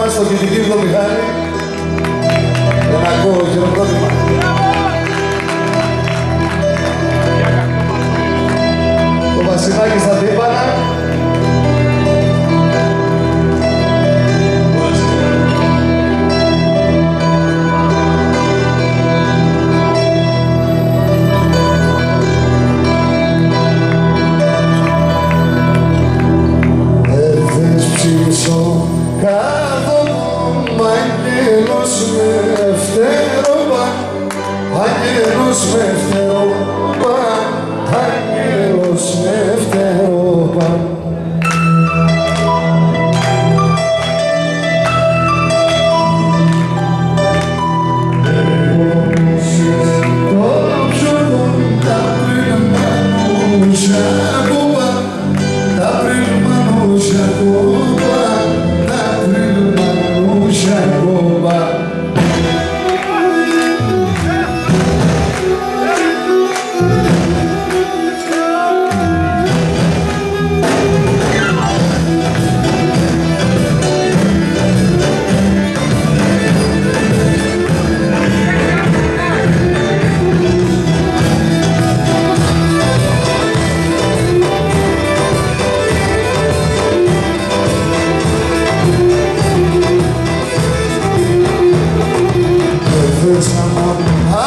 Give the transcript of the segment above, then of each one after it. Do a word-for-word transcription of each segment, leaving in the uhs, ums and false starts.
στο κηδητήριο Μιχάλη, για να ακούω χειροκρότημα. Το Βασιλάκι στα τύμπανα. Ευτέροπαν, κάθον, μ' αγγέλος με ευτέροπαν, αγγέλος με ευτέροπαν, αγγέλος με ευτέροπαν.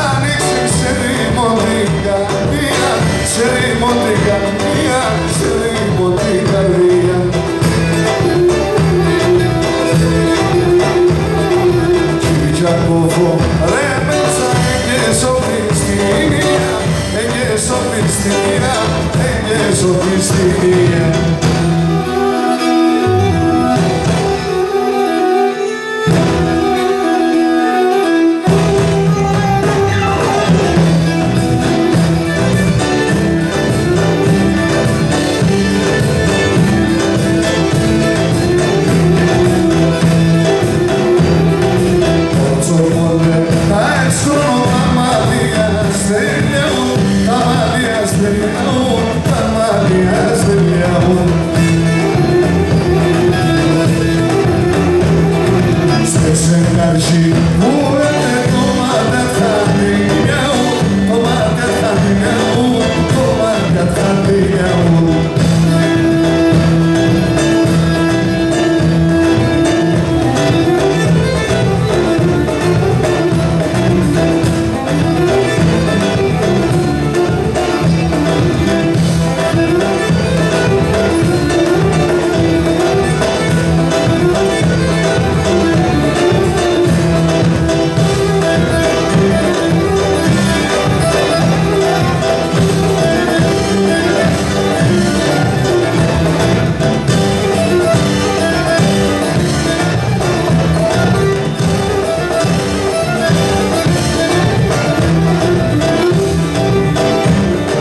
Άνοιξε σε ρήμον την καρδία, σε ρήμον την καρδία, σε ρήμον την καρδία. Κυριακόφο, ρε Πέτσα, έγκες σοφιστία, έγκες σοφιστία, έγκες σοφιστία.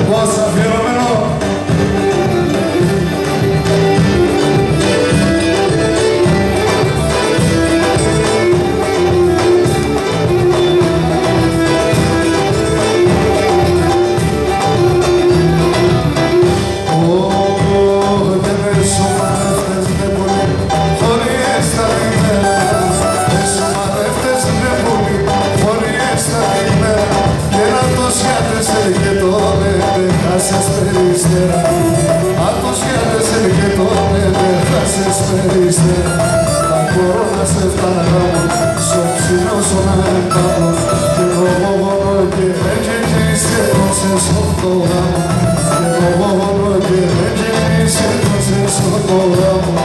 Πώς αφιερωμένο. Ω, και με σουμαρεύτες, ναι, πολύ, χωρίς τα λιμένα. Με σουμαρεύτες, ναι, πολύ, χωρίς τα λιμένα. Και να το σιάτες, έρχεται με, με χάσες περιστέρα. Ατός σιάτες, έρχεται με, με χάσες περιστέρα. Ατός να σε φτάνει γάμο, σο ψινό σον αεμπάγο. Και εγώ γονώ και δεν και και σκέτον σε σο το γάμο. Και εγώ γονώ και δεν και και σκέτον σε σο το γάμο.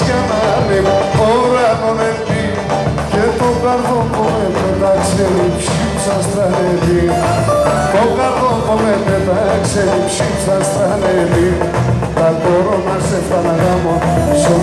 κι ανάμ' ουρανόν ελπί, και το καρδόν που με πέταξε η ψήφος αστρανελή. Το καρδόν που με πέταξε η ψήφος αστρανελή. Τα κορώνα σε φαναγάμω, σο